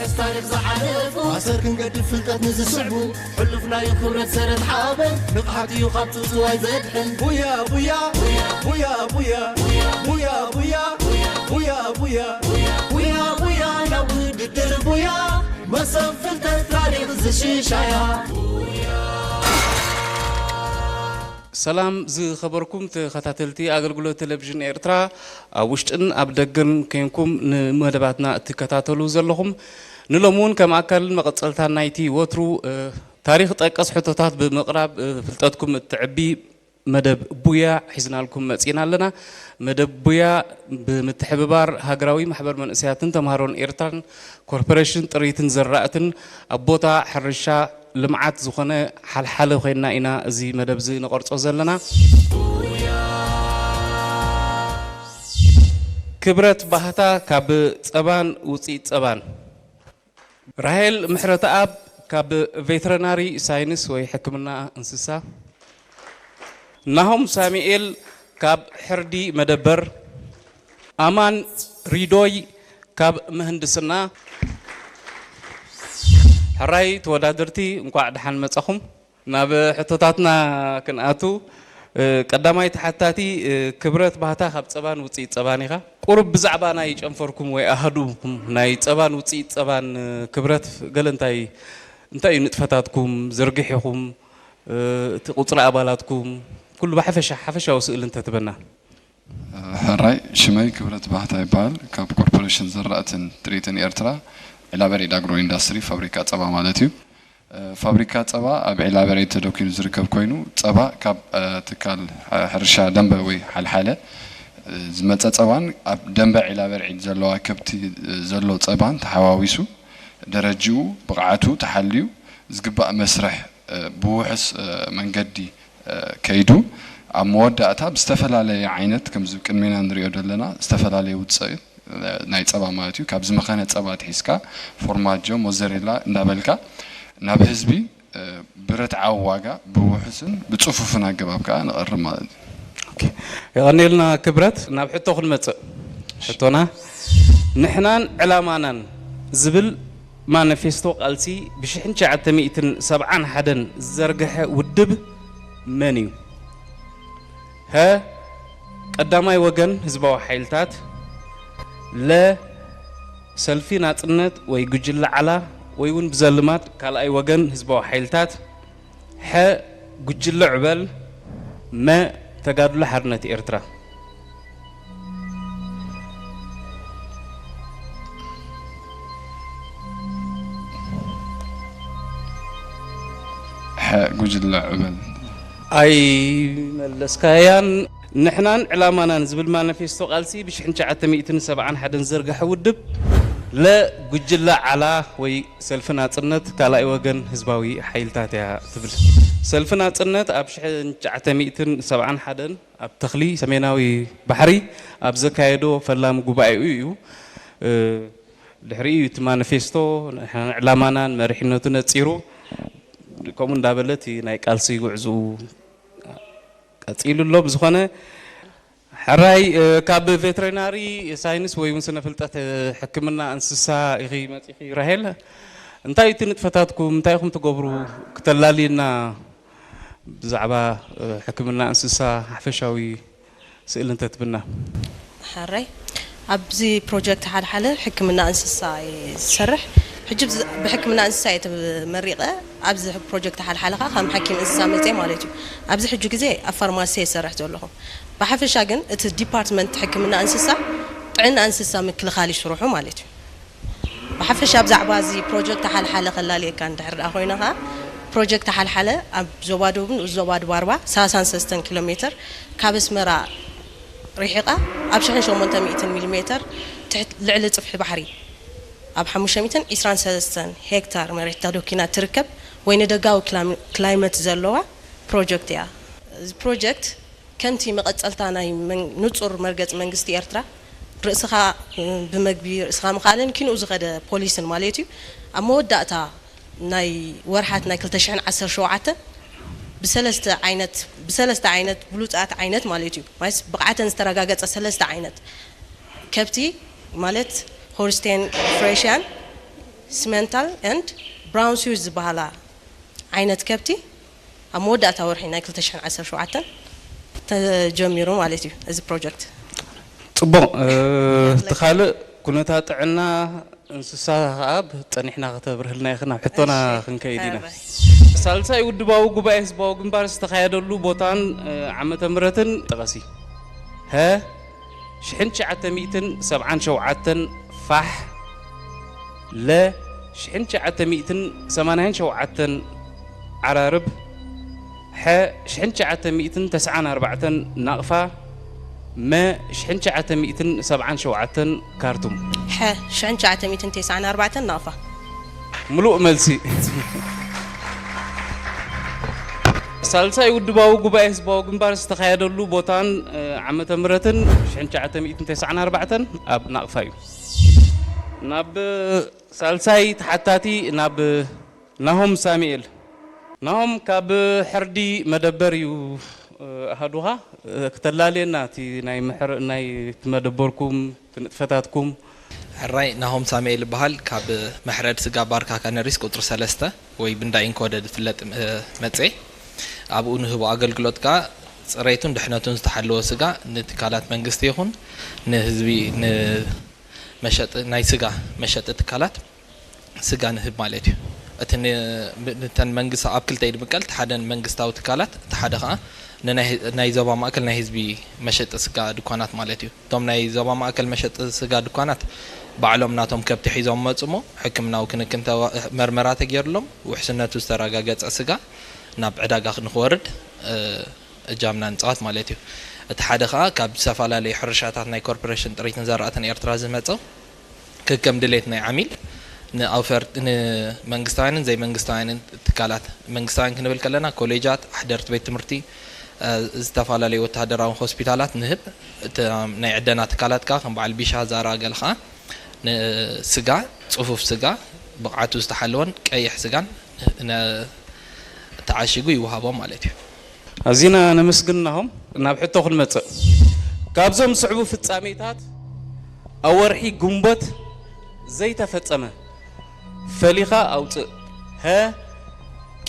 ሕስ ታሪኽ ዝሓለፉ ኣሰር ክንገድፍ ፍልጠት ንዝስዕቡ ሕሉፍ ናዩ ክብረት ሰረት ሓበን ንቕሓት እዩ ካብ ጽውጽዋይ ዘድሕን ቡያ ቡያ ቡያ ቡያ ቡያ ቡያ ቡያ ቡያ ቡያ ቡያ ቡያ ናብ ውድድር ቡያ መሰብ ፍልጠት ታሪኽ ዝሽሻያ ሰላም ዝኸበርኩም ተኸታተልቲ ኣገልግሎት ቴሌቪዥን ኤርትራ፣ ኣብ ውሽጥን ኣብ ደገን ኮንኩም ንመደባትና እትከታተሉ ዘለኹም፣ ንሎሚ እውን ከም ኣካልን መቐጸልታን ናይቲ ወትሩ፣ እ፣ ታሪኽ ጠቀስ ሕቶታት ብምቕራብ፣ እ፣ ፍልጠትኩም እትዕቢ መደብ ቡያ ሒዝናልኩም መጺና ኣለና። መደብ ቡያ ብምትሕብባር ሃገራዊ ማሕበር መንእሰያትን ተምሃሮን ኤርትራን ኮርፖሬሽን ጥሪትን ዘራእትን ኣብ ቦታ ሕርሻ ልምዓት ዝኾነ ሓልሓለ ኮይንና ኢና እዚ መደብ እዚ ንቐርጾ ዘለና። ክብረት ባህታ ካብ ጸባን ውጽኢት ጸባን። ራሄል ምሕረተኣብ ካብ ቬተረናሪ ሳይንስ ወይ ሕክምና እንስሳ። ናሆም ሳሙኤል ካብ ሕርዲ መደበር። ኣማን ሪዶይ ካብ ምህንድስና። ሕራይ ተወዳደርቲ፣ እንቋዕ ደሓን መጻኹም። ናብ ሕቶታትና ክንኣቱ፣ እ፣ ቀዳማይ ተሓታቲ፣ እ፣ ክብረት ባህታ ካብ ጸባን ውጽኢት ጸባን ኢኻ። ቁሩብ ብዛዕባ ናይ ጨንፈርኩም ወይ ኣሃዱኹም ናይ ጸባን ውጽኢት ጸባን፣ እ፣ ክብረት ገለ እንታይ፣ እንታይ እዩ ንጥፈታትኩም ዘርጊሕኹም፣ እ፣ እቲ ቁጽሪ ኣባላትኩም፣ ኩሉ ብሓፈሻ፣ ሓፈሻዊ ስእሊ እንተትበና። ሕራይ፣ ሽመይ ክብረት ባህታ ይበሃል። ካብ ኮርፖሬሽን ዘራእትን ጥሪትን ኤርትራ፣ ዒላበሪድ ኣግሮ ኢንዳስትሪ፣ ፋብሪካ ጸባ ማለት እዩ። እ፣ ፋብሪካ ጸባ ኣብ ዒላበሪድ ተደኲኑ ዝርከብ ኮይኑ፣ ጸባ ካብ፣ እ፣ ትካል፣ እ፣ ሕርሻ ደንበ ወይ ሓልሓለ፣ እ፣ ዝመጸ ጸባን ኣብ ደንበ ዒላበርዒድ ዘለዋ ከብቲ፣ እ፣ ዘሎ ጸባን ተሓዋዊሱ ደረጅኡ ብቕዓቱ ተሓልዩ ዝግባእ መስርሕ፣ እ፣ ብውሑስ፣ እ፣ መንገዲ፣ እ፣ ከይዱ ኣብ መወዳእታ ብዝተፈላለየ ዓይነት፣ ከምዚ ቅድሜና ንሪኦ ዘለና፣ ዝተፈላለየ ውፅኢት፣ እ፣ ናይ ፀባ ማለት እዩ። ካብ ዝመኸነ ፀባ ኣትሒዝካ ፎርማጆ፣ ሞዘሬላ እንዳበልካ ናብ ህዝቢ፣ እ፣ ብርትዓዊ ዋጋ ብውሑስን ብፅፉፍን ኣገባብ ከዓ ንቐርብ ማለት እዩ። ኦኬ። የቐንየልና ክብረት። ናብ ሕቶ ክንመፅእ። ሕቶና፣ ንሕናን ዕላማናን ዝብል ማኒፌስቶ ቃልሲ ብሽሕን ትሽዓተ ሚእትን ሰብዓን ሓደን ዝዘርግሐ ውድብ መን እዩ? ሀ፣ ቀዳማይ ወገን ህዝባዊ ሓይልታት፣ ለ፣ ሰልፊ ናጽነት ወይ ጉጅለ ዓላ ወይ እውን ብዘልማድ ካልኣይ ወገን ህዝባዊ ሓይልታት፣ ሐ፣ ጉጅለ ዕበል፣ መ፣ ተጋድሎ ሓርነት ኤርትራ። ሐ፣ ጉጅለ ዕበል። ኣይመለስካያን። ንሕናን ዕላማናን ዝብል ማኒፌስቶ ቃልሲ ብሽሕን ትሽዓተ ሚእትን ሰብዓን ሓደን ዝዘርግሐ ውድብ፣ ለ፣ ጉጅለ ዓላ ወይ ሰልፊ ናጽነት ካልኣይ ወገን ህዝባዊ ሓይልታት እያ ትብል። ሰልፊ ናጽነት ኣብ ሽሕን ትሽዓተ ሚእትን ሰብዓን ሓደን ኣብ ተኽሊ ሰሜናዊ ባሕሪ ኣብ ዘካየዶ ፈላሚ ጉባኤኡ እዩ። እ፣ ድሕሪኡ እቲ ማኒፌስቶ ዕላማናን መሪሕነቱ ነጺሩ፣ ከምኡ እንዳበለ እቲ ናይ ቃልሲ ጉዕዝኡ ቀጺሉ ኣሎ። ብዝኾነ ሕራይ፣ እ፣ ካብ ቬተሪናሪ ሳይንስ ወይ እውን ስነ ፍልጠት፣ እ፣ ሕክምና እንስሳ ኢኺ መጺኺ ራሄል። እንታይ እቲ ንጥፈታትኩም? እንታይ ኢኹም ትገብሩ? ክተላልየና ብዛዕባ፣ እ፣ ሕክምና እንስሳ ሓፈሻዊ ስእሊ እንተትብና። ሕራይ፣ ኣብዚ ፕሮጀክት ሓልሓለ ሕክምና እንስሳ እየ ዝሰርሕ። ሕጂ ብዝ-፣ ብሕክምና እንስሳ እየ ተመሪቐ። ኣብዚ ፕሮጀክት ሓልሓለ ኸዓ ከም ሓኪም እንስሳ መፅየ ማለት እዩ። ኣብዚ ሕጂ ግዜ ኣብ ፋርማሲ እየ ዝሰርሕ ዘለኹ። ብሓፈሻ ግን እቲ ዲፓርትመንት ሕክምና እንስሳ ጥዕና እንስሳ ምክልኻል እዩ ስርሑ ማለት እዩ። ብሓፈሻ ብዛዕባ እዚ ፕሮጀክት ሓልሓለ ከላልየካ እንድሕር ደኣ ኮይነ ኸዓ፣ ፕሮጀክት ሓልሓለ ኣብ ዞባ ደቡብን ንኡስ ዞባ ድባርባ ሰላሳን ሰለስተን ኪሎ ሜተር ካብ ኣስመራ ርሒቓ ኣብ ሽሕን ሸሞንተ ሚእትን ሚሊ ሜተር ትሕት ልዕሊ ጽፍሒ ባሕሪ ኣብ ሓሙሽተ ሚእትን ዕስራን ሰለስተን ሄክታር መሬት ተደኪና ትርከብ ወይኒ ደጋዊ ክላም-፣ ክላይመት ዘለዋ ፕሮጀክት እያ። እዚ ፕሮጀክት ከምቲ መቐጸልታ ናይ መን-፣ ንጹር መርገጺ መንግስቲ ኤርትራ፣ ርእስኻ፣ እ፣ ብመግቢ ርእስኻ ምኽኣልን ኪንኡ ዝኸደ ፖሊስን ማለት እዩ። ኣብ መወዳእታ ናይ ወርሓት ናይ ክልተ ሽሕን ዓሰርተ ሸውዓተን ብሰለስተ ዓይነት፣ ብሰለስተ ዓይነት ብሉጻት ዓይነት ማለት እዩ። ማለት ብቕዓተን ዝተረጋገጸ ሰለስተ ዓይነት ከብቲ ማለት ሆልስቴን ፍሬሽያን Simmental and Brown Swiss ዝበሃላ ዓይነት ከብቲ ኣብ መወዳእታ ወርሒ ናይ ክልተ ሽሕን ዓሰርተ ሸውዓተን ተጀሚሩ ማለት እዩ እዚ ፕሮጀክት። ጽቡቕ። እቲ ካልእ ኩነታት ጥዕና እንስሳ ከኣ ጸኒሕና ከተብርህልና ኢኺ፣ ናብ ሕቶና ክንከይድ ኢና። ሳልሳይ ውድባዊ ጉባኤ ህዝባዊ ግንባር ዝተኻየደሉ ቦታን ዓመተ ምህረትን ጥቐሲ። ሀ ሽሕን ትሽዓተ ሚእትን ሰብዓን ሸውዓተን ፋሕ፣ ለ ሽሕን ትሽዓተ ሚእትን ሰማንያን ሸውዓተን ዓራርብ፣ ሐ ሽሕን ትሽዓተ ሚእትን ተስዓን ኣርባዕተን ናቕፋ፣ መ ሽሕን ትሽዓተ ሚእትን ሰብዓን ሸውዓተን ካርቱም። ሐ ሽሕን ትሽዓተ ሚእትን ተስዓን ኣርባዕተን ናቕፋ። ምሉእ መልሲ። ሳልሳይ ውድባዊ ጉባኤ ህዝባዊ ግንባር ዝተኻየደሉ ቦታን ዓመተ ምህረትን ሽሕን ትሽዓተ ሚእትን ተስዓን ኣርባዕተን ኣብ ናቕፋ እዩ። ናብ ሳልሳይ ተሓታቲ ናብ ናሆም ሳሙኤል። ናሆም ካብ ሕርዲ መደበር እዩ ኣሃዱኻ ክተላልየና እቲ ናይ ምሕር ናይ ትመደበርኩም ትንጥፈታትኩም። ሕራይ ናሆም ሳሙኤል ይበሃል ካብ መሕረድ ስጋ ባርካ ካነሪስ ቁፅሪ ሰለስተ ወይ ብንዳ ኢንኮደድ ዝፍለጥ መፅኤ። ኣብኡ ንህቦ ኣገልግሎት ከዓ ፅሬቱን ድሕነቱን ዝተሓለወ ስጋ ንትካላት መንግስቲ ይኹን ንህዝቢ ንመሸጢ ናይ ስጋ መሸጢ ትካላት ስጋ ንህብ ማለት እዩ። እቲ ንተን መንግስቲ ኣብ ክልተ ይድምቀል፣ እቲ ሓደ ንመንግስታዊ ትካላት፣ እቲ ሓደ ከዓ ንናይ ዞባ ማእከል ናይ ህዝቢ መሸጢ ስጋ ድኳናት ማለት እዩ። እቶም ናይ ዞባ ማእከል መሸጢ ስጋ ድኳናት ባዕሎም ናቶም ከብቲ ሒዞም መፁ እሞ ሕክምናዊ ክንክን መርመራ ተገይርሎም ውሕስነቱ ዝተረጋገፀ ስጋ ናብ ዕዳጋ ንክወርድ እጃምና ንፃወት ማለት እዩ። እቲ ሓደ ከዓ ካብ ዝተፈላለዩ ሕርሻታት ናይ ኮርፖሬሽን ጥሪትን ዘራእትን ኤርትራ ዝመፀ ከከም ድሌት ናይ ዓሚል ንኣውፈር ንመንግስታውያንን ዘይመንግስታውያንን ትካላት መንግስታውያን ክንብል ከለና ኮሌጃት፣ ኣሕደርቲ ቤት ትምህርቲ፣ ዝተፈላለዩ ወተሃደራዊ ሆስፒታላት ንህብ ናይ ዕደና ትካላት ከዓ ከም በዓል ቢሻ ዛራ ገለ ከዓ ንስጋ ፅፉፍ ስጋ ብቕዓቱ ዝተሓለወን ቀይሕ ስጋን ተዓሺጉ ይወሃቦም ማለት እዩ። ኣዚና ነመስግን ናሆም። ናብ ሕቶ ክንመጽእ። ካብዞም ዝስዕቡ ፍጻሜታት ኣብ ወርሒ ግንቦት ዘይተፈጸመ ፈሊኻ ኣውጽእ። ሀ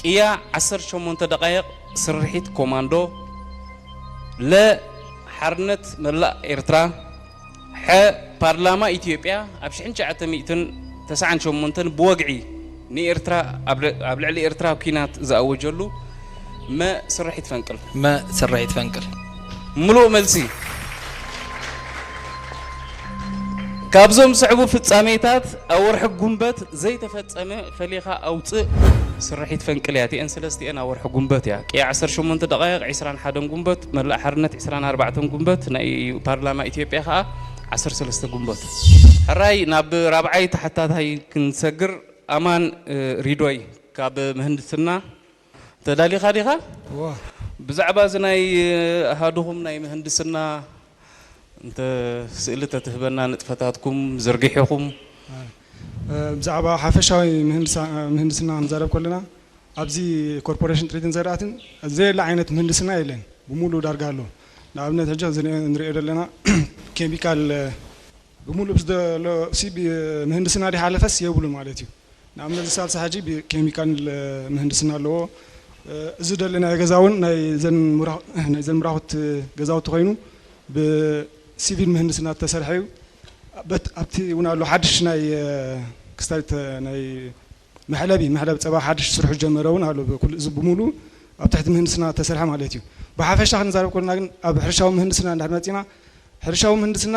ቅያ ዓሰርተ ሸሞንተ ደቓይቕ ስርሒት ኮማንዶ። ለ ሓርነት መላእ ኤርትራ። ሐ ፓርላማ ኢትዮጵያ ኣብ ሽሕን ትሽዓተ ሚእትን ተስዓን ሸሞንተን ብወግዒ ንኤርትራ ኣብ ልዕሊ ኤርትራ ኲናት ዝኣወጀሉ። መ ስርሒት ፈንቅል። መ ስርሒት ፈንቅል። ምሉእ መልሲ። ካብዞም ዝስዕቡ ፍጻሜታት ኣብ ወርሒ ጉንበት ዘይተፈጸመ ፈሊኻ ኣውጽእ። ስርሒት ፈንቅል እያ። እቲኤን ሰለስቲኤን ኣብ ወርሒ ጉንበት እያ። ቅያ ዓሰርተ ሸሞንተ ደቓይቕ፣ ዕስራን ሓደን ጉንበት፣ መላእ ሓርነት ዕስራን ኣርባዕተን ጉንበት ናይ ፓርላማ ኢትዮጵያ ከኣ ዓሰርተ ሰለስተ ጉንበት። ሕራይ ናብ ራብዓይ ተሓታታይ ክንሰግር። ኣማን ሪዶይ ካብ ምህንድስና ተዳሊኻ ዲኻ? ብዛዕባ እዚ ናይ ኣሃዱኹም ናይ ምህንድስና እንተ ስእሊ ተትህበና፣ ንጥፈታትኩም ዘርጊሕኹም። ብዛዕባ ሓፈሻዊ ምህንድስና ክንዛረብ ከለና ኣብዚ ኮርፖሬሽን ጥሪትን ዘራእትን ዘየለ ዓይነት ምህንድስና የለን። ብሙሉ ዳርጋ ኣሎ። ንኣብነት ሕጂ ንሪኦ ዘለና ኬሚካል ብሙሉ ብዝደሎ ምህንድስና ዲሓለፈስ የብሉ ማለት እዩ። ንኣብነት ዝሳልሳ ሕጂ ብኬሚካል ምህንድስና ኣለዎ። እዚ ደለናዮ ገዛ እውን ናይ ዘን ምራኹት ገዛውቲ ኮይኑ ብሲቪል ምህንድስና ዝተሰርሐ እዩ። ኣብቲ እውን ኣሎ ሓድሽ ናይ ክስታይ ናይ መሕለቢ መሕለቢ ፀባ ሓድሽ ስርሑ ዝጀመረ እውን ኣሎ። እዚ ብሙሉ ኣብ ትሕቲ ምህንድስና ዝተሰርሐ ማለት እዩ። ብሓፈሻ ክንዛረብ ከለና ግን ኣብ ሕርሻዊ ምህንድስና እንድሕር መፂና ሕርሻዊ ምህንድስና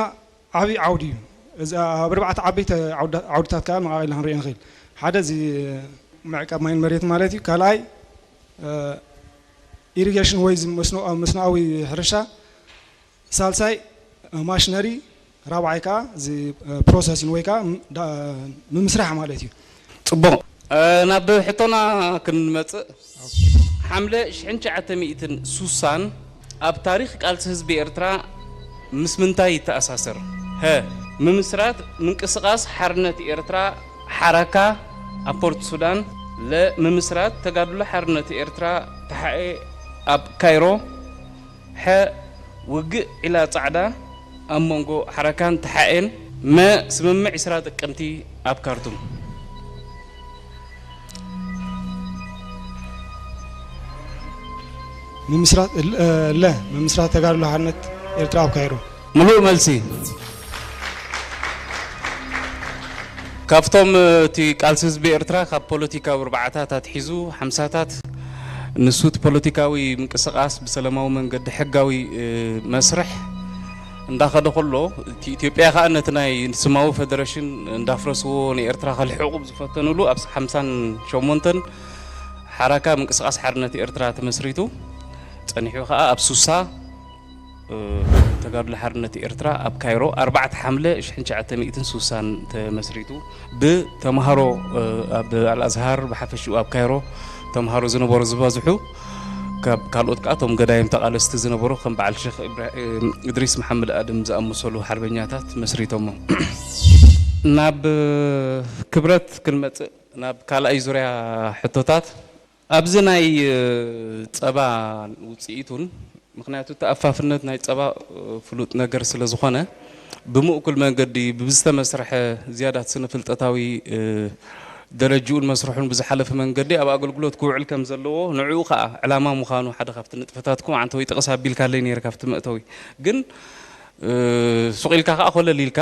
ዓብዪ ዓውዲ እዩ። እዚ ኣብ ኣርባዕተ ዓበይቲ ዓውድታት ከዓ መቓቒልና ክንሪኦ ንኽእል። ሓደ እዚ ምዕቃብ ማይን መሬት ማለት እዩ። ካልኣይ ኢሪጌሽን ወይ መስኖኣዊ ሕርሻ፣ ሳልሳይ ማሽነሪ፣ ራብዓይ ከዓ እዚ ፕሮሰሲን ወይ ከዓ ምምስራሕ ማለት እዩ። ፅቡቕ። ናብ ሕቶና ክንመፅእ፣ ሓምለ ሽሕን ትሽዓተ ሚእትን ሱሳን ኣብ ታሪኽ ቃልሲ ህዝቢ ኤርትራ ምስ ምንታይ ይተኣሳሰር? ሀ ምምስራት ምንቅስቓስ ሓርነት ኤርትራ ሓራካ ኣብ ፖርት ሱዳን። ለ ምምስራት ተጋድሎ ሓርነት ኤርትራ ተሓኤ ኣብ ካይሮ። ሐ ውግእ ዒላ ጻዕዳ ኣብ መንጎ ሓራካን ተሓኤን። መ ስምምዕ ዕስራ ጥቅምቲ ኣብ ካርቱም። ምምስራት ለ ምምስራት ተጋድሎ ሓርነት ኤርትራ ኣብ ካይሮ። ምሉእ መልሲ። ካብቶም እቲ ቃልሲ ህዝቢ ኤርትራ ካብ ፖለቲካዊ ኣርባዓታት ኣትሒዙ ሓምሳታት ንሱ እቲ ፖለቲካዊ ምንቅስቃስ ብሰላማዊ መንገዲ ሕጋዊ መስርሕ እንዳኸደ ከሎ፣ እቲ ኢትዮጵያ ከኣ ነቲ ናይ ስማዊ ፈደረሽን እንዳፍረስዎ ንኤርትራ ከልሕቑ ብዝፈተኑሉ ኣብ ሓምሳን ሸሞንተን ሓራካ ምንቅስቃስ ሓርነት ኤርትራ ተመስሪቱ ጸኒሑ ከኣ ኣብ ሱሳ ተጋድሎ ሓርነት ኤርትራ ኣብ ካይሮ ኣርባዕተ ሓምለ ሽሕን ትሽዓተ ሚእትን ሱሳን ተመስሪቱ ብተምሃሮ ኣብ ኣልኣዝሃር ብሓፈሽኡ ኣብ ካይሮ ተምሃሮ ዝነበሩ ዝበዝሑ ካብ ካልኦት ከዓ እቶም ገዳይም ተቃለስቲ ዝነበሩ ከም በዓል ሸክ እድሪስ መሓመድ ኣድም ዝኣመሰሉ ሓርበኛታት መስሪቶሞ። ናብ ክብረት ክንመፅእ ናብ ካልኣይ ዙርያ ሕቶታት ኣብዚ ናይ ጸባ ውፅኢቱን ምክንያቱ ተኣፋፍነት ናይ ጸባ ፍሉጥ ነገር ስለ ዝኾነ ብምእኩል መንገዲ ብዝተመስርሐ ዝያዳት ስነ ፍልጠታዊ ደረጅኡን መስርሑን ብዝሓለፈ መንገዲ ኣብ ኣገልግሎት ክውዕል ከም ዘለዎ ንዕኡ ከዓ ዕላማ ምዃኑ ሓደ ካብቲ ንጥፈታትኩም ዓንተወይ ጥቕስ ኣቢልካለይ ነይረ ካብቲ መእተዊ ግን ሱቕ ኢልካ ከዓ ኮለል ኢልካ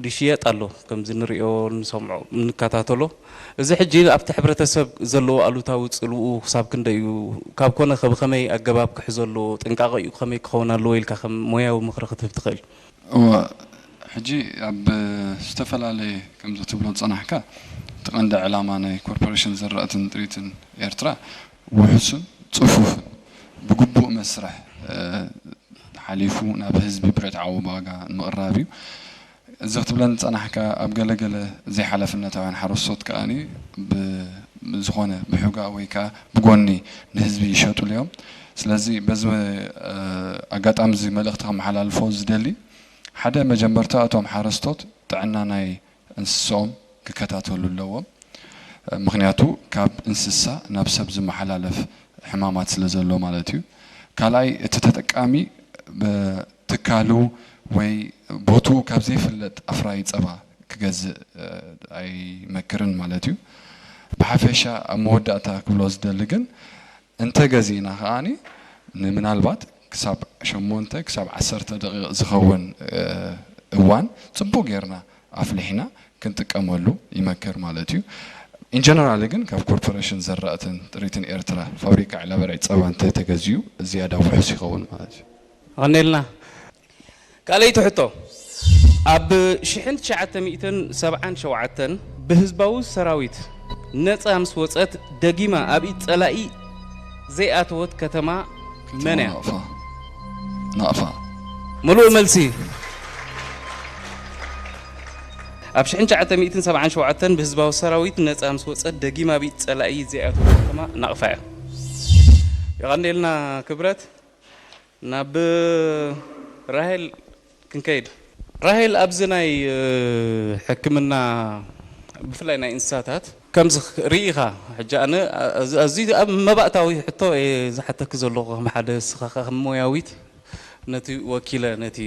ይሽየጥ ኣሎ ከምዚ ንሪኦ ንሰምዖ ንከታተሎ እዚ ሕጂ ኣብቲ ሕብረተሰብ ዘለዎ ኣሉታዊ ፅልኡ ክሳብ ክንደይ እዩ ካብ ኮነ ከብኸመይ ኣገባብ ክሕዘ ኣለዎ ጥንቃቐ እዩ ከመይ ክኸውን ኣለዎ ኢልካ ከም ሞያዊ ምኽሪ ክትህብ ትኽእል እወ ሕጂ ኣብ ዝተፈላለየ ከምዚ ትብሎ ዝፀናሕካ እቲ ቀንዲ ዕላማ ናይ ኮርፖሬሽን ዝራእትን ጥሪትን ኤርትራ ውሑስን ፅፉፍን ብግቡእ መስርሕ ሓሊፉ ናብ ህዝቢ ብረትዓዊ ዋጋ ንምቕራብ እዩ። እዚ ክትብለኒ ዝጸናሕካ ኣብ ገለ ገለ ዘይሓላፍነታውያን ሓረስቶት ከኣ ብዝኾነ ብሑጋ ወይ ከኣ ብጎኒ ንህዝቢ ይሸጡሉ እዮም። ስለዚ በዚ ኣጋጣሚ እዚ መልእኽቲ ከመሓላልፎ ዝደሊ ሓደ መጀመርታ እቶም ሓረስቶት ጥዕና ናይ እንስስኦም ክከታተሉ ኣለዎም። ምኽንያቱ ካብ እንስሳ ናብ ሰብ ዝመሓላለፍ ሕማማት ስለ ዘሎ ማለት እዩ። ካልኣይ እቲ ተጠቃሚ ትካሉ ወይ ቦትኡ ካብ ዘይፍለጥ ኣፍራዪ ጸባ ክገዝእ ኣይመክርን ማለት እዩ። ብሓፈሻ ኣብ መወዳእታ ክብሎ ዝደሊ ግን እንተ ገዚእና ከኣ ንምናልባት ክሳብ ሸሞንተ ክሳብ ዓሰርተ ደቂቕ ዝኸውን እዋን ጽቡቕ ጌርና ኣፍሊሕና ክንጥቀመሉ ይመክር ማለት እዩ። ኢንጀነራሊ ግን ካብ ኮርፖሬሽን ዘራእትን ጥሪትን ኤርትራ ፋብሪካ ዕላበርዒ ጸባ እንተ ተገዚኡ ዝያዳ ውሑስ ይኸውን ማለት እዩ። ኣቐኔልና። ካልኣይቲ ሕቶ፣ ኣብ ሽሕን ትሽዓተ ሚእትን ሰብዓን ሸውዓተን ብህዝባዊ ሰራዊት ነጻ ምስ ወጸት ደጊማ ኣብ ኢድ ጸላኢ ዘይኣተወት ከተማ መን እያ? ናቕፋ። ናቕፋ። ምሉእ መልሲ። ኣብ ሽሕን ትሽዓተ ሚእትን ሰብዓን ሸውዓተን ብህዝባዊ ሰራዊት ነጻ ምስ ወጸት ደጊማ ኣብ ኢድ ጸላኢ ዘይኣተወት ከተማ ናቕፋ እያ። የቐንየልና ክብረት። ናብ ራሄል ክንከይድ። ራሄል ኣብዚ ናይ ሕክምና ብፍላይ ናይ እንስሳታት ከምዚ ርኢኻ ሕጂ ኣነ ኣዝዩ ኣብ መባእታዊ ሕቶ እየ ዝሓተኪ ዘለኹ ከም ሓደ ንስኻ ከም ሞያዊት ነቲ ወኪለ ነቲ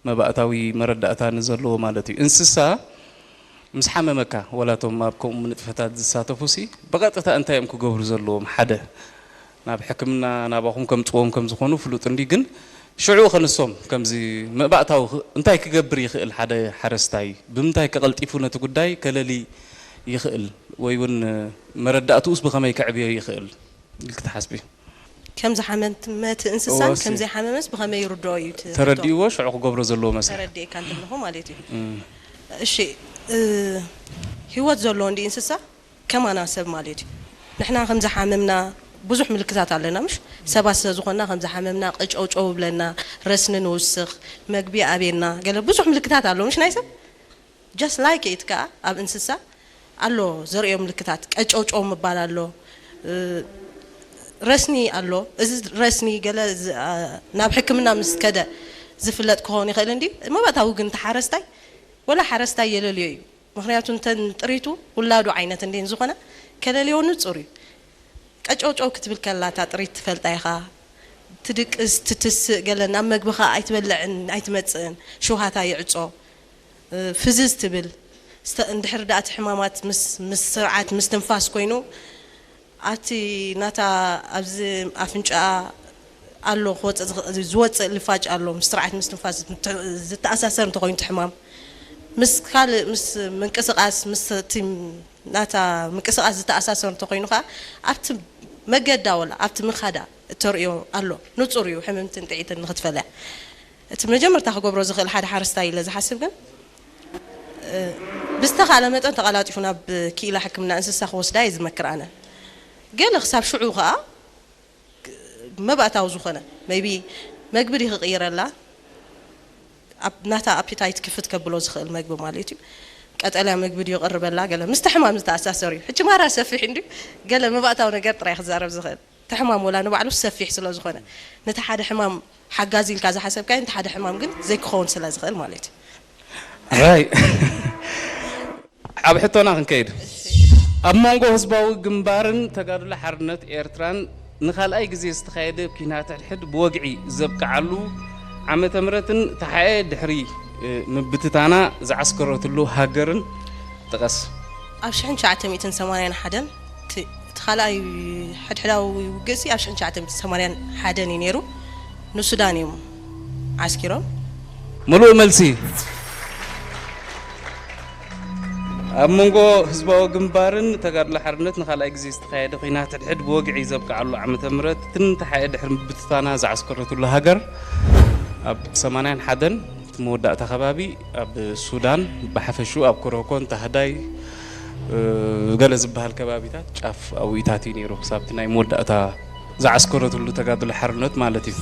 መባእታዊ መረዳእታ ንዘለዎ ማለት እዩ እንስሳ ምስ ሓመመካ ወላ እቶም ኣብ ከምኡ ንጥፈታት ዝሳተፉ ሲ ብቐጥታ እንታይ እዮም ክገብሩ ዘለዎም ሓደ ናብ ሕክምና ናባኹም ከምፅዎም ከም ዝኾኑ ፍሉጥ እንዲ ግን ሽዑ ከንሶም ከምዚ መባእታዊ እንታይ ክገብር ይኽእል ሓደ ሓረስታይ ብምንታይ ከቐልጢፉ ነቲ ጉዳይ ከለሊ ይኽእል ወይ እውን መረዳእትኡስ ብኸመይ ከዕብዮ ይኽእል ኢልኪ ትሓስቢ? ከም ዝሓመመ እቲ እንስሳን ከም ዘይሓመመስ ብኸመይ ይርድኦ እዩ እቲ ሕቶ? ተረዲእዎ ሽዑ ክገብሮ ዘለዎ መስርሕ። ተረዲእካ እንተለኹ ማለት እዩ። እሺ፣ ህይወት ዘለዎ እንዲ እንስሳ ከማና ሰብ ማለት እዩ። ንሕና ከም ዝሓመምና ብዙሕ ምልክታት ኣለና፣ ምሽ? ሰባት ስለ ዝኾንና ከም ዝሓመምና፣ ቀጨውጨው ይብለና፣ ረስኒ ንውስኽ፣ መግቢ ኣብየና፣ ገለ ብዙሕ ምልክታት ኣሎ፣ ምሽ ናይ ሰብ? Just like it ከኣ ኣብ እንስሳ ኣሎ ዘርእዮ ምልክታት፣ ቀጨውጨው ምባል ኣሎ፣ ረስኒ ኣሎ። እዚ ረስኒ ገለ ናብ ሕክምና ምስ ከደ ዝፍለጥ ክኸውን ይኽእል እንዲ መባእታዊ ግን እቲ ሓረስታይ ወላ ሓረስታይ የለልዮ እዩ። ምኽንያቱ እንተን ጥሪቱ ውላዱ ዓይነት እንዴን ዝኾነ ከለልዮ ንጹር እዩ። ቀጨውጨው ክትብል ከላ እታ ጥሪት ትፈልጣ ኢኻ። ትድቅስ፣ ትትስእ፣ ገለ ናብ መግብኻ ኣይትበልዕን ኣይትመጽእን፣ ሽውሃታ ይዕጾ፣ ፍዝዝ ትብል። እንድሕር ደኣ እቲ ሕማማት ምስ ስርዓት ምስትንፋስ ኮይኑ ኣቲ ናታ ኣብዚ ኣፍንጫኣ ኣሎ ክወፅእ ዝኽ- ዝወፅእ ልፋጭ ኣሎ፣ ምስ ስርዓት ምስትንፋስ ዝተ- ዝተኣሳሰር እንተኮይኑ እቲ ሕማም፣ ምስ ካልእ ምስ ምንቅስቃስ ምስ እቲ ናታ ምንቅስቃስ ዝተኣሳሰር እንተኮይኑ ከዓ ኣብቲ መገዳ ወላ ኣብቲ ምኻዳ እተርእዮ ኣሎ። ንፁር እዩ ሕምምትን ጥዒትን ንክትፈልያ። እቲ መጀመርታ ክገብሮ ዝኽእል ሓደ ሓረስታይ ኢለ ዝሓስብ ግን ብዝተኻለ መጠን ተቐላጢፉ ናብ ክኢላ ሕክምና እንስሳ ክወስዳ እየ ዝመክር ኣነ። ገለ ክሳብ ሽዑ ከዓ መባእታዊ ዝኾነ maybe መግቢ ድዩ ክቕይረላ፣ ኣብ ናታ ኣፒታይት ክፍት ከብሎ ዝኽእል መግቢ ማለት እዩ። ቀጠልያ መግቢ ድዩ ይቕርበላ፣ ገለ ምስቲ ሕማም ዝተኣሳሰሩ እዩ። ሕጂ ማራ ሰፊሕ እንድዩ፣ ገለ መባእታዊ ነገር ጥራይ ክዛረብ ዝኽእል። እቲ ሕማም ወላ ንባዕሉ ሰፊሕ ስለ ዝኾነ፣ ነቲ ሓደ ሕማም ሓጋዚ ኢልካ ዝሓሰብካዮ፣ ነቲ ሓደ ሕማም ግን ዘይክኸውን ስለ ዝኽእል ማለት እዩ። ራይ ኣብ ሕቶና ክንከይድ፣ ኣብ መንጎ ህዝባዊ ግንባርን ተጋድሎ ሓርነት ኤርትራን ንኻልኣይ ግዜ ዝተኻየደ ኲናት ሕድሕድ ብወግዒ ዘብቅዓሉ ዓመተ ምሕረትን ተሓኤ ድሕሪ ምብትታና ዝዓስከረትሉ ሃገርን ጥቀስ። ኣብ ሽሕን ትሽዓተ ሚእትን ሰማንያን ሓደን እቲ እቲ ካልኣይ ሕድሕዳዊ ውግእሲ ኣብ ሽሕን ትሽዓተ ሚእትን ሰማንያን ሓደን እዩ ነይሩ። ንሱዳን እዮም ዓስኪሮም። ምሉእ መልሲ። ኣብ መንጎ ህዝባዊ ግንባርን ተጋድሎ ሓርነት ንኻልኣይ ግዜ ዝተኻየደ ኲናት ሕድሕድ ብወግዒ ዘብቅዓሉ ዓመተ ምሕረትን ተሓኤ ድሕሪ ምብትታና ዝዓስከረትሉ ሃገር ኣብ ሰማንያን ሓደን እቲ መወዳእታ ከባቢ ኣብ ሱዳን ብሓፈሽኡ ኣብ ኮሮኮን ታህዳይ ገለ ዝበሃል ከባቢታት ጫፍ ኣውኢታት እዩ ነይሩ። ክሳብ እቲ ናይ መወዳእታ ዝዓስከረትሉ ተጋድሎ ሓርነት ማለት እዩ።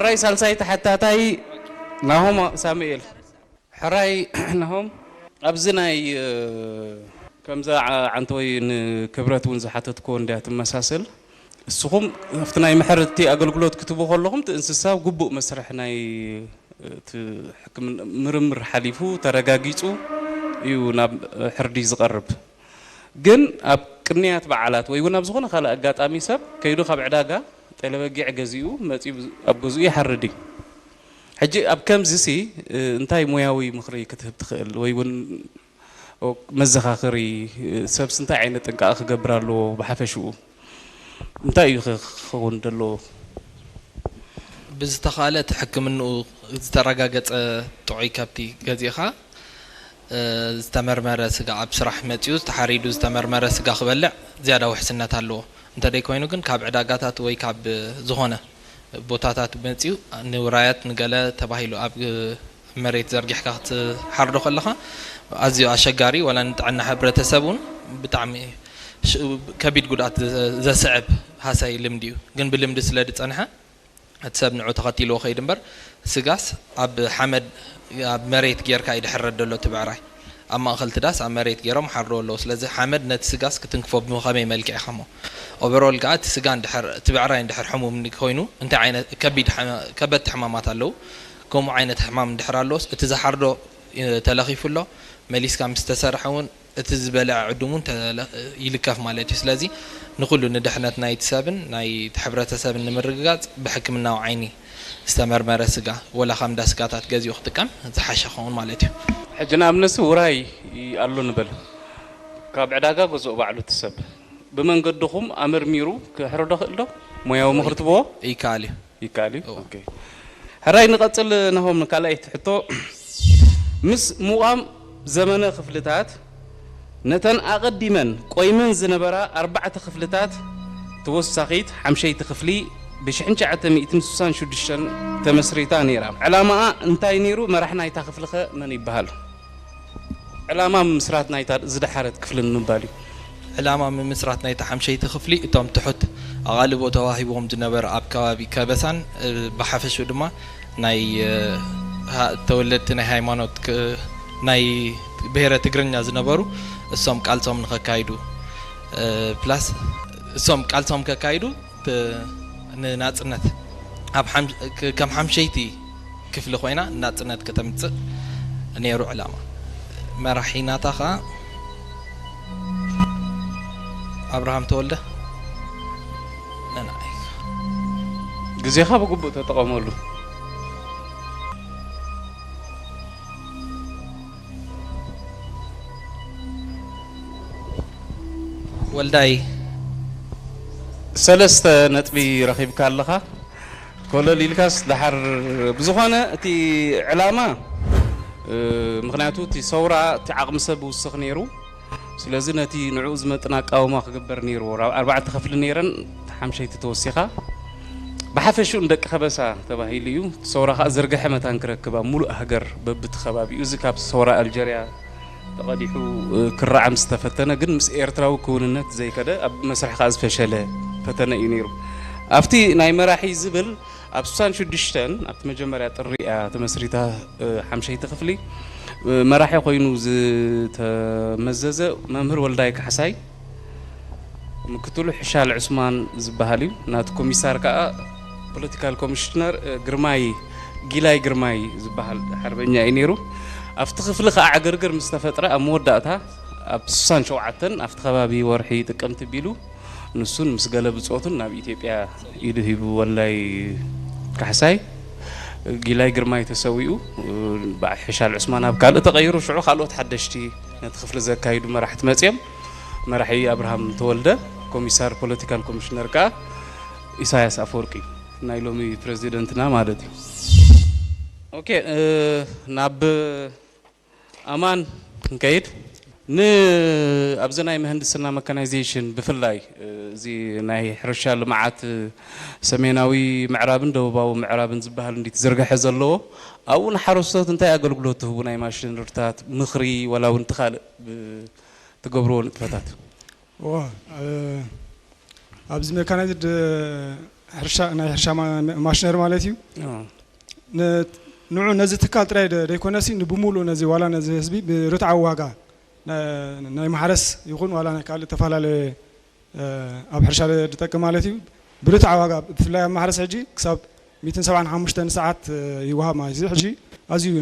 ሕራይ ሳልሳይ ተሓታታይ ናሆም ሳሙኤል። ሕራይ ናሆም፣ ኣብዚ ናይ፣ እ፣ ከምዛ ዓ-፣ ዓንተወይ ንክብረት እውን ዝሓተትክዎ እንድያ ትመሳሰል። እስኹም ኣብቲ ናይ ምሕርቲ ኣገልግሎት ክትህቡ ከለኹም እቲ እንስሳ ግቡእ መስርሕ ናይ፣ እ፣ እቲ ሕክምና ምርምር ሓሊፉ ተረጋጊጹ እዩ ናብ፣ እ፣ ሕርዲ ዝቐርብ። ግን ኣብ ቅንያት በዓላት ወይ እውን ኣብ ዝኾነ ካልእ ኣጋጣሚ ሰብ ከይዱ ካብ ዕዳጋ ጤለበጊዕ ገዚኡ መጺኡ ኣብ ገዝኡ ይሓርድ እዩ። ሕጂ ኣብ ከምዚሲ፣ እ፣ እንታይ ሞያዊ ምኽሪ ክትህብ ትኽእል? ወይ እውን መዘኻኽሪ፣ እ፣ ሰብስ እንታይ ዓይነት ጥንቃቐ ክገብር ኣለዎ? ብሓፈሽኡ እንታይ እዩ ክ-፣ ክኸውን ዘለዎ? ብዝተኻእለ እቲ ሕክምንኡ ዝተረጋገጸ ጥዑይ ከብቲ ገዚእኻ፣ እ፣ ዝተመርመረ ስጋ ኣብ ስራሕ መጺኡ ተሓሪዱ ዝተመርመረ ስጋ ክበልዕ ዝያዳ ውሕስነት ኣለዎ። እንተደይኮይኑ ግን ካብ ዕዳጋታት ወይ ካብ ዝኾነ ቦታታት መጺኡ ንውራያት ንገለ ተባሂሉ ኣብ መሬት ዘርጊሕካ ክትሓርዶ ከለኻ ኣዝዩ ኣሸጋሪ፣ ዋላ ንጥዕና ሕብረተሰብ እውን ብጣዕሚ ሽ-፣ ከቢድ ጉድኣት ዘ-፣ ዘስዕብ ሃሳይ ልምዲ እዩ። ግን ብልምዲ ስለ ዝጸንሐ እቲ ሰብ ንዑ ተኸቲልዎ ከይድ እምበር፣ ስጋስ ኣብ ሓመድ፣ ኣብ መሬት ጌርካ እዩ ድሕረድ ዘሎ እቲ ብዕራይ። ኣብ ማእኸል እቲ ዳስ ኣብ መሬት ጌሮም ሓርድዎ ኣለዉ። ስለዚ ሓመድ ነቲ ስጋስ ክትንክፎ ብኸመይ መልክዕ ኢኻ እሞ? ኦቨሮል ከኣ እቲ ስጋ እንድሕር፣ እቲ ብዕራይ እንድሕር ሕሙም ኮይኑ፣ እንታይ ዓይነት ከቢድ ሓመ-፣ ከበድቲ ሕማማት ኣለዉ። ከምኡ ዓይነት ሕማም እንድሕር ኣለዎስ፣ እቲ ዝሓርዶ፣ እ፣ ተለኺፉ ኣሎ፣ መሊስካ ምስ ተሰርሐ እውን እቲ ዝበልዐ ዕዱም እውን ተለ-፣ ይልከፍ ማለት እዩ። ስለዚ ንኹሉ ንድሕነት ናይቲ ሰብን ናይቲ ሕብረተሰብን ንምርግጋጽ ብሕክምናዊ ዓይኒ ዝተመርመረ ስጋ ወላ ካብ እንዳ ስጋታት ገዚኡ ክጥቀም ዝሓሸ ክኸውን ማለት እዩ። ሕጂ ንኣብነት ውራይ ኣሎ ንበል፣ ካብ ዕዳጋ ገዝኦ ባዕሉ እቲ ሰብ ብመንገድኹም ኣመርሚሩ ክሕርዶ ክእል ዶ? ሞያዊ ምኽሪ ትብዎ? ይከኣል እዩ። ይከኣል እዩ። እዎ። ኦኬ። ሕራይ ንቐጽል ናሆም፣ ካልኣይቲ ሕቶ፣ ምስ ምቋም ዘመነ ክፍልታት ነተን ኣቐዲመን ቆይመን ዝነበራ ኣርባዕተ ክፍልታት ተወሳኺት ሓምሸይቲ ክፍሊ ብሽሕን ትሽዓተ ሚእትን ስሳን ሽዱሽተን ተመስሪታ ነይራ። ዕላማኣ እንታይ ነይሩ? መራሕ ናይታ ክፍሊ ኸ መን ይበሃል? ዕላማ ምምስራት ናይታ ዝደሓረት ክፍሊ ንምባል እዩ። ዕላማ ምምስራት ናይታ ሓምሸይቲ ክፍሊ እቶም ትሑት ኣቓልቦ ተዋሂብዎም ዝነበረ ኣብ ከባቢ ከበሳን፣ እ፣ ብሓፈሽኡ ድማ ናይ፣ እ፣ ሃ-፣ ተወለድቲ ናይ ሃይማኖት ክ-፣ ናይ ብሄረ ትግርኛ ዝነበሩ እሶም ቃልሶም ንኸካይዱ፣ እ፣ ፕላስ እሶም ቃልሶም ከካይዱ ት-፣ ንናጽነት ኣብ ሓም-፣ ክ-፣ ከም ሓምሸይቲ ክፍሊ ኮይና ናጽነት ከተምጽእ ነይሩ ዕላማ። መራሒ ናታ ኸኣ ኣብርሃም ተወልደ። ነናይ። ግዜኻ ብግቡእ ተጠቐመሉ። ወልዳይ። ሰለስተ ነጥቢ ረኺብካ ኣለኻ። ኮለል ኢልካስ ደሓር ብዝኾነ እቲ ዕላማ፣ እ፣ ምኽንያቱ እቲ ሰውራ እቲ ዓቕሚ ሰብ ውስኽ ነይሩ። ስለዚ ነቲ ንዕኡ ዝመጥን ኣቃውማ ክግበር ነይርዎ። ራ-፣ ኣርባዕተ ክፍሊ ነይረን፣ ሓምሸይቲ ተወሲኻ። ብሓፈሽኡ ንደቂ ከበሳ ተባሂሉ እዩ። እቲ ሰውራ ከኣ ዝርግሐ መታን ክረክብ ኣብ ሙሉእ ሃገር በብቲ ከባቢኡ፣ እዚ ካብ ሰውራ ኣልጀርያ ተቐዲሑ፣ እ፣ ክረዓም ዝተፈተነ፣ ግን ምስ ኤርትራዊ ክውንነት ዘይከደ፣ ኣብ መስርሕ ከኣ ዝፈሸለ ፈተነ እዩ ነይሩ። ኣብቲ ናይ መራሒ ዝብል ኣብ ስሳን ሽዱሽተን ኣብቲ መጀመርያ ጥሪ እያ ተመስሪታ፣ እ፣ ሓምሸይቲ ክፍሊ፣ እ፣ መራሒ ኮይኑ ዝተመዘዘ መምህር ወልዳይ ካሕሳይ፣ ምክትሉ ሕሻል ዑስማን ዝበሃል እዩ። ናቲ ኮሚሳር ከኣ ፖለቲካል ኮሚሽነር፣ እ፣ ግርማይ፣ ጊላይ ግርማይ ዝበሃል ሓርበኛ እዩ ነይሩ። ኣብቲ ክፍሊ ከኣ ዕግርግር ምስ ተፈጥረ ኣብ መወዳእታ ኣብ ስሳን ሸውዓተን ኣብቲ ከባቢ ወርሒ ጥቅምቲ ቢሉ ንሱን ምስ ገለ ብጾቱን ናብ ኢትዮጵያ ኢዱ ሂቡ። ወልዳይ ካሕሳይ፣ ጊላይ ግርማይ ተሰዊኡ፣ በዓል ሕሻል ዑስማን ኣብ ካልእ ተቐይሩ፣ ሽዑ ካልኦት ሓደሽቲ ነቲ ክፍሊ ዘካይዱ መራሕቲ መጺኦም። መራሒ ኣብርሃም ተወልደ፣ ኮሚሳር ፖለቲካል ኮሚሽነር ከኣ ኢሳያስ ኣፈወርቂ፣ ናይ ሎሚ ፕረዚደንትና ማለት እዩ። ኦኬ፣ እ፣ ናብ ኣማን ክንከይድ፣ ን-፣ ኣብዚ ናይ ምህንድስና መካናይዜሽን ብፍላይ፣ እ፣ እዚ ናይ ሕርሻ ልምዓት፣ እ፣ ሰሜናዊ ምዕራብን ደቡባዊ ምዕራብን ዝበሃል እንዲ ትዝርግሐ ዘለዎ፣ ኣብኡ ንሓረስቶት እንታይ ኣገልግሎት ትህቡ? ናይ ማሽነሪታት ምኽሪ፣ ዋላ እውን እቲ ካልእ ብ-፣ ትገብርዎ ንጥፈታት? እዋ፣ እ፣ ኣብዚ መካናይዝድ ሕርሻ፣ ናይ ሕርሻ ማ-፣ ማሽነሪ ማለት እዩ። ንዑ ነዚ ትካል ጥራይ ዘይኮነሲ ንብሙሉእ ነዚ ዋላ ነዚ ህዝቢ ብርትዓዊ ዋጋ ናይ ማሕረስ ይኹን ዋላ ናይ ካልእ ተፈላለየ ኣብ ሕርሻ ዝጠቅም ማለት እዩ። ብርትዓዊ ዋጋ ብፍላይ ኣብ ማሕረስ ሕጂ ክሳብ ሚእትን ሰብዓን ሓሙሽተን ሰዓት ይወሃብ ማለት እዩ። ሕጂ ኣዝዩ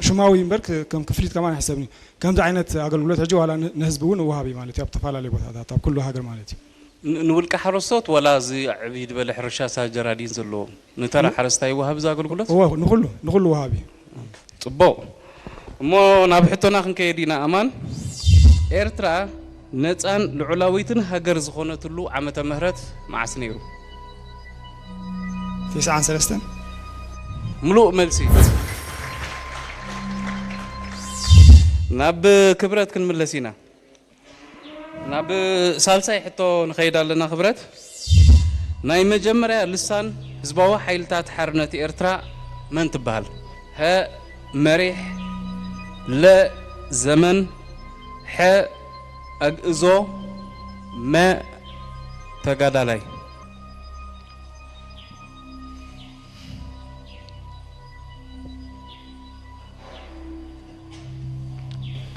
ሽማዊ እምበር ከም ክፍሊት ከማን ኣይሕሰብን እዩ። ከምዚ ዓይነት ኣገልግሎት ሕጂ ዋላ ንህዝቢ እውን እወሃብ እዩ ማለት እዩ ኣብ ተፈላለዩ ቦታታት ኣብ ኩሉ ሃገር ማለት እዩ። ንውልቀ ሓረስቶት ዋላ እዚ ዕብይ ዝበለ ሕርሻ ሳጀራዲን ዘለዎም ንተራ ሓረስታይ ይወሃብ እዚ ኣገልግሎት? እወ ንኹሉ ንኹሉ ወሃቢ። ጽቡቕ እሞ ናብ ሕቶና ክንከይድ ኢና ኣማን። ኤርትራ ነጻን ልዑላዊትን ሃገር ዝኾነትሉ ዓመተ ምህረት መዓስ ነይሩ? ትስዓን ሰለስተን ምሉእ መልሲ። ናብ ክብረት ክንምለስ ኢና። ናብ ሳልሳይ ሕቶ ንኸይድ ኣለና ክብረት። ናይ መጀመርያ ልሳን ህዝባዊ ሓይልታት ሓርነት ኤርትራ መን ትበሃል? ሀ መሪሕ፣ ለ ዘመን፣ ሐ ኣግእዞ፣ መ ተጋዳላይ።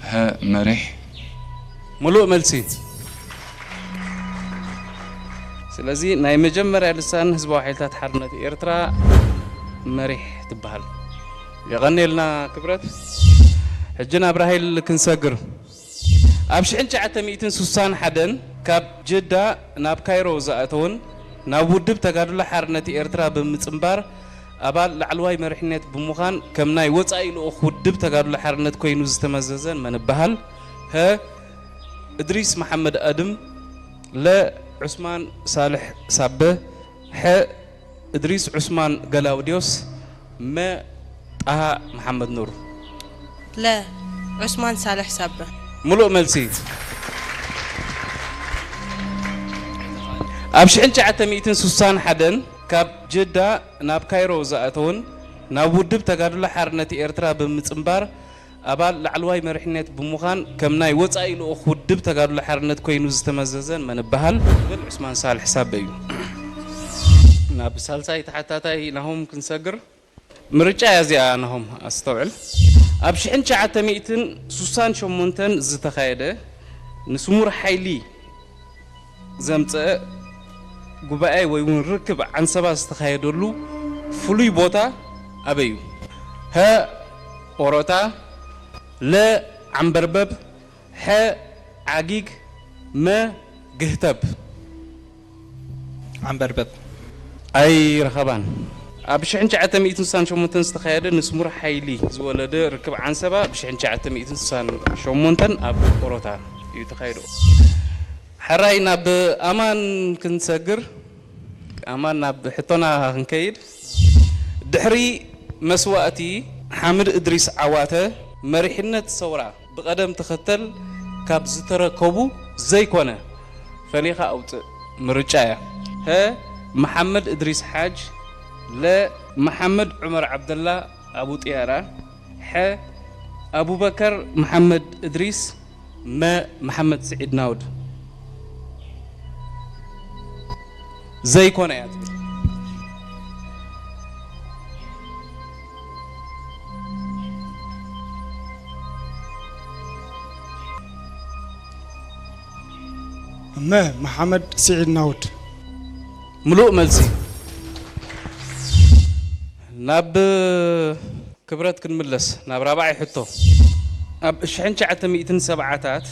ሀ መሪሕ። ሙሉእ መልሲ። ስለዚ ናይ መጀመርያ ልሳን ህዝባዊ ሓይልታት ሓርነት ኤርትራ መሪሕ ትበሃል። የቐንየልና ክብረት። ሕጂ ናብ ራሄል ክንሰግር። ኣብ ሽሕን ትሽዓተ ሚእትን ስሳን ሓደን ካብ ጅዳ ናብ ካይሮ ዝኣተወን ናብ ውድብ ተጋድሎ ሓርነት ኤርትራ ብምጽንባር ኣባል ላዕለዋይ መሪሕነት ብምዃን ከም ናይ ወጻኢ ልኡኽ ውድብ ተጋድሎ ሓርነት ኮይኑ ዝተመዘዘን መን ይበሃል? ሀ እድሪስ መሓመድ ኣድም፣ ለ ዑስማን ሳልሕ ሳበ፣ ሐ እድሪስ ዑስማን ገላውድዮስ፣ መ ጣሃ መሓመድ ኑር። ለ ዑስማን ሳልሕ ሳበ። ሙሉእ መልሲ። ኣብ ሽሕን ትሽዓተ ሚእትን ስሳን ሓደን ካብ ጅዳ ናብ ካይሮ ዝኣተወን ናብ ውድብ ተጋድሎ ሓርነት ኤርትራ ብምጽንባር ኣባል ላዕለዋይ መሪሕነት ብምዃን ከም ናይ ወጻኢ ልኡኽ ውድብ ተጋድሎ ሓርነት ኮይኑ ዝተመዘዘን መን ይበሃል? ብል ዑስማን ሳልሕ ሳበ እዩ። ናብ ሳልሳይ ተሓታታይ ናሆም ክንሰግር። ምርጫ እያ እዚኣ ናሆም ኣስተውዕል። ኣብ ሽሕን ትሽዓተ ሚእትን ስሳን ሸሞንተን ዝተኻየደ ንስሙር ሓይሊ ዘምፀአ ጉባኤ ወይ እውን ርክብ ዓንሰባ ዝተኻየደሉ ፍሉይ ቦታ ኣበይ እዩ? ሀ ኦሮታ፣ ለ ዓምበርበብ፣ ሐ ዓጊግ፣ መ ግህተብ። ዓምበርበብ። ኣይረኸባን። ኣብ ሽሕን ትሽዓተ ሚእትን ስሳን ሸሞንተን ዝተኻየደ ንስሙር ሓይሊ ዝወለደ ርክብ ዓንሰባ ብ ሽሕን ትሽዓተ ሚእትን ስሳን ሸሞንተን ኣብ ኦሮታ እዩ ተኻይዱ። ሕራይ ናብ ኣማን ክንሰግር፣ ኣማን ናብ ሕቶና ክንከይድ። ድሕሪ መስዋእቲ ሓምድ እድሪስ ዓዋተ መሪሕነት ሰውራ ብቐደም ተኸተል ካብ ዝተረከቡ ዘይኮነ ፈሊኻ ኣውፅእ ምርጫ እያ። ሀ መሓመድ እድሪስ ሓጅ፣ ለ መሓመድ ዑመር ዓብደላ ኣቡ ጥያራ፣ ሐ ኣቡበከር መሓመድ እድሪስ፣ መ መሓመድ ስዒድ ናውድ። ዘይኮነ እያ ትብል። መ መሓመድ ስዒድ ናውድ። ምሉእ መልሲ። ናብ ክብረት ክንምለስ ናብ ራብዓይ ሕቶ። ኣብ ሽሕን ትሽዓተ ሚእትን ሰብዓታት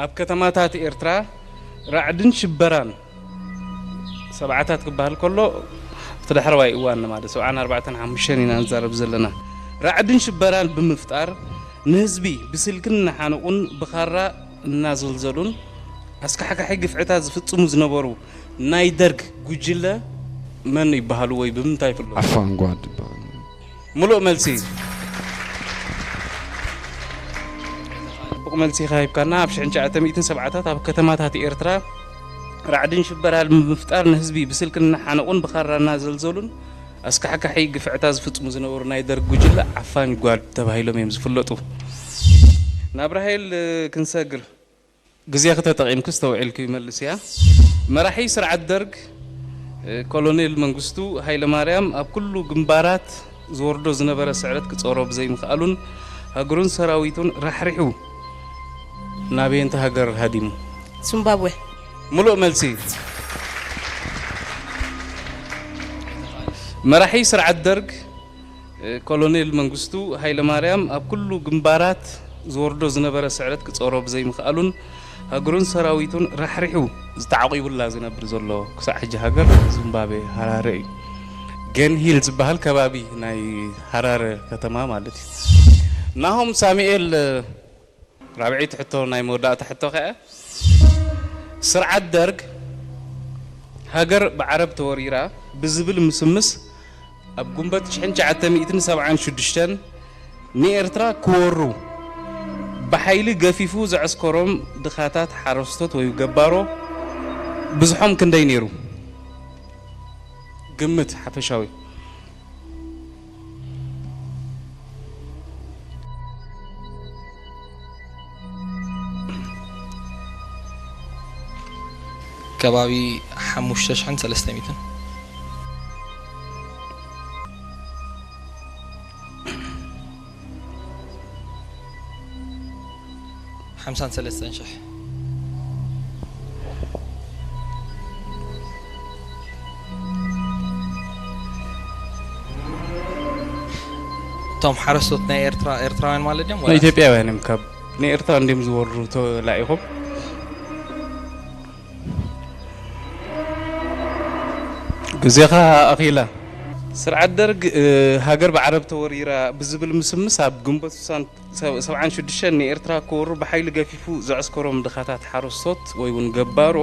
ኣብ ከተማታት ኤርትራ ራዕድን ሽበራን፣ ሰብዓታት ክበሃል ከሎ እቲ ዳሕረዋይ እዋን ማለት ሰብዓን ኣርባዕተን ሓሙሽተን ኢና ንዛረብ ዘለና። ራዕድን ሽበራን ብምፍጣር ንህዝቢ ብስልክን እናሓነቑን ብኻራ እናዘልዘሉን ኣስካሕካሒ ግፍዕታት ዝፍጽሙ ዝነበሩ ናይ ደርግ ጉጅለ መን ይበሃሉ ወይ ብምንታይ ይፍለጡ? ዓፋን ጓድ ይበሃሉ። ሙሉእ መልሲ። ጽቡቕ መልሲ ኢኻ ሂብካና። ኣብ ሽሕን ትሽዓተ ሚእትን ሰብዓታት ኣብ ከተማታት ኤርትራ ራዕድን ሽበራን ብምፍጣር ንህዝቢ ብስልክን እናሓነቑን ብኻራ እናዘልዘሉን ኣስካሕካሒ ግፍዕታት ዝፍጽሙ ዝነበሩ ናይ ደርግ ጉጅለ ዓፋን ጓድ ተባሂሎም እዮም ዝፍለጡ። ናብ ራሄል ክንሰግር። ግዜኺ ተጠቒምኪ ኣስተውዒልኪ መልስያ። መራሒ ስርዓት ደርግ ኮሎኔል መንግስቱ ሃይለማርያም ኣብ ኩሉ ግንባራት ዝወርዶ ዝነበረ ስዕረት ክጸሮ ብዘይምኽኣሉን ሃገሩን ሰራዊቱን ራሕሪሑ ናበየንቲ ሃገር ሃዲሙ? ዚምባብዌ። ምሉእ መልሲ። መራሒ ስርዓት ደርግ ኮሎኔል መንግስቱ ሃይለማርያም ኣብ ኩሉ ግንባራት ዝወርዶ ዝነበረ ስዕረት ክጸሮ ብዘይምኽኣሉን ሃገሩን ሰራዊቱን ራሕሪሑ ዝተዓቂቡላ ዝነብር ዘሎ ክሳዕ ሕጂ ሃገር ዚምባብዌ ሃራረ እዩ። ገን ሂል ዝበሃል ከባቢ ናይ ሃራረ ከተማ ማለት እዩ። ናሆም ሳሙኤል ራብዐይቲ ሕቶ ናይ መወዳእታ ሕቶ ከኣ ስርዓት ደርግ ሃገር ብዓረብ ተወሪራ ብዝብል ምስምስ ኣብ ጉንበት ሽሕን ትሽዓተ ሚእትን ሰብዓን ሽዱሽተን ንኤርትራ ክወሩ ብሓይሊ ገፊፉ ዘዐስከሮም ድኻታት ሓረስቶት ወይ ገባሮ ብዝሖም ክንደይ ነይሩ? ግምት ሓፈሻዊ። ከባቢ ሓሙሽተ ሽሕን ሰለስተ ሚእትን። ሓምሳን ሰለስተን ሽሕ። እቶም ሓረስቶት ናይ ኤርትራ ኤርትራውያን ማለት ድዮም? ወላ ኢትዮጵያውያን እዮም። ካብ ንኤርትራ እንዲም ዝወርዱ ተላኢኾም። ግዜኻ ኣኺላ። ስርዓት ደርግ ሃገር ብዓረብ ተወሪራ ብዝብል ምስምስ ኣብ ግንቦት ሰብዓን ሽዱሽተን ንኤርትራ ክወሩ ብሓይሊ ገፊፉ ዘዕስከሮም ድኻታት ሓረስቶት ወይ እውን ገባሮ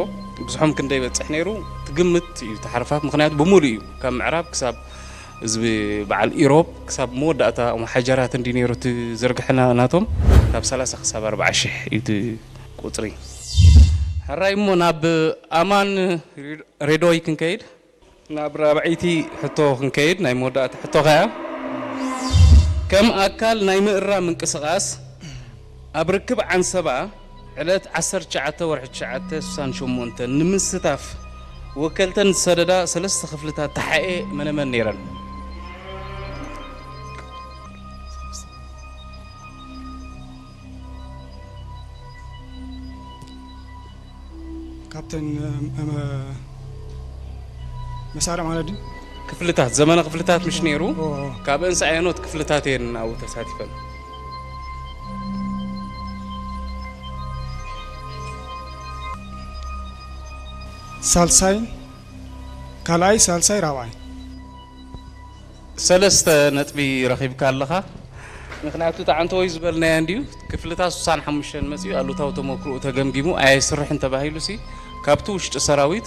ብዝሖም ክንደይ ይበጽሕ ነይሩ ትግምት እዩ እቲ ሓርፋፍ። ምኽንያቱ ብምሉእ እዩ ካብ ምዕራብ ክሳብ ህዝቢ በዓል ኢሮብ ክሳብ መወዳእታ ሓጀራት እንዲ ነይሩ እቲ ዝርግሐ ናቶም ካብ ሰላሳ ክሳብ ኣርባዓ ሽሕ እዩ እቲ ቁጽሪ። ሕራይ እሞ ናብ ኣማን ሬዶይ ክንከይድ። ናብ ራብዐይቲ ሕቶ ክንከይድ ናይ መወዳእታ ሕቶ ከኣ ከም ኣካል ናይ ምእራም ምንቅስቓስ ኣብ ርክብ ዓንሰባ ዕለት ዓሰርተ ትሽዓተ ወርሒ ትሽዓተ ስሳን ሸሞንተን ንምስታፍ ወከልተን ዝሰደዳ ሰለስተ ክፍልታት ተሓኤ መነመን ነይረን? ካብተን መሳርዕ ማለት ድዩ? ክፍልታት ዘመነ ክፍልታት ምሽ ነይሩ። ካብአን ሰኣየኖት ክፍልታት እየን ኣብኡ ተሳቲፈን? ሳልሳይ ካልኣይ ሳልሳይ ራብዓይ። ሰለስተ ነጥቢ ረኺብካ ኣለኻ። ምኽንያቱ እታ ዓንተወይ ዝበልናያ እንድዩ ክፍልታት ስሳን ሓሙሽተን መጺኡ ኣሉታዊ ተመክሮኡ ተገምጊሙ ኣየስርሕን ተባሂሉ ሲ ካብቲ ውሽጢ ሰራዊት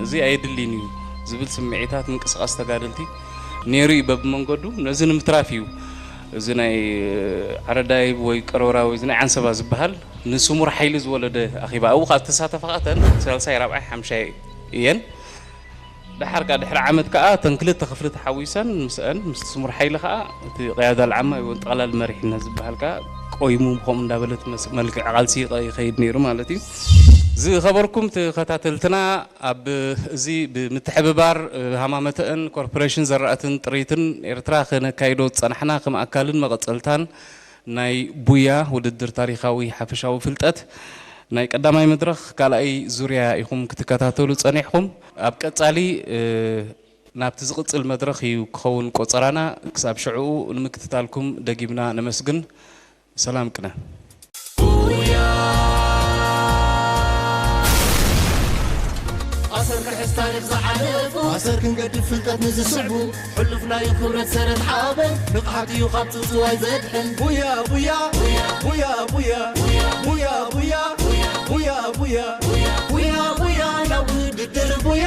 እዚ ኣየድልይን እዩ ዝብል ስምዒታት ምንቅስቓስ ተጋደልቲ ነይሩ እዩ በብመንገዱ። ነዚ ንምትራፍ እዩ እዚ ናይ ዓረዳይብ ወይ ቀሮራዊ እዚ ናይ ዓንሰባ ዝበሃል ንስሙር ሓይሊ ዝወለደ ኣኺባ ኣብኡ ካብ ተሳተፋ ተን ሳልሳይ ራብዓይ ሓምሻይ እየን። ደሓር ከኣ ድሕሪ ዓመት ከኣ እተን ክልተ ክፍሊ ተሓዊሰን ምስአን ምስቲ ስሙር ሓይሊ ከኣ እቲ ቅያዳ ልዓማ ይወን ጠቕላል መሪሕነት ዝበሃል ከኣ ቆይሙ ብኸምኡ እንዳበለት መስ- መልክዕ ቃልሲ ይኸ- ይኸይድ ነይሩ ማለት እዩ። ዝኸበርኩም ተኸታተልትና ኣብ እዚ ብምትሕብባር ሃማመተእን ኮርፖሬሽን ዘራእትን ጥሪትን ኤርትራ ክነካይዶ ዝጸናሕና ከም ኣካልን መቐጸልታን ናይ ቡያ ውድድር ታሪኻዊ ሓፈሻዊ ፍልጠት ናይ ቀዳማይ መድረኽ ካልኣይ ዙርያ ኢኹም ክትከታተሉ ጸኒሕኹም። ኣብ ቀጻሊ ናብቲ ዝቕጽል መድረኽ እዩ ክኸውን ቆጸራና። ክሳብ ሽዕኡ ንምክትታልኩም ደጊምና ነመስግን። ሰላም ቅነ። ኣሰር ክሕዝ ታሪኽ ዝሓለፉ ኣሰር ክንገድፍ ፍልጠት ንዝስዕቡ ሕሉፍ ናዩ ክብረት ሰረት ሓበን ንቕሓት እዩ ካብ ጽውጽዋይ ዘድሕን ቡያ ቡያ ቡያ ቡያ ቡያ ቡያ ቡያ ቡያ ቡያ ቡያ ናብ ውድድር ቡያ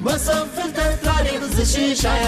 መሰብ ፍልጠት ታሪኽ ዝሽሻያ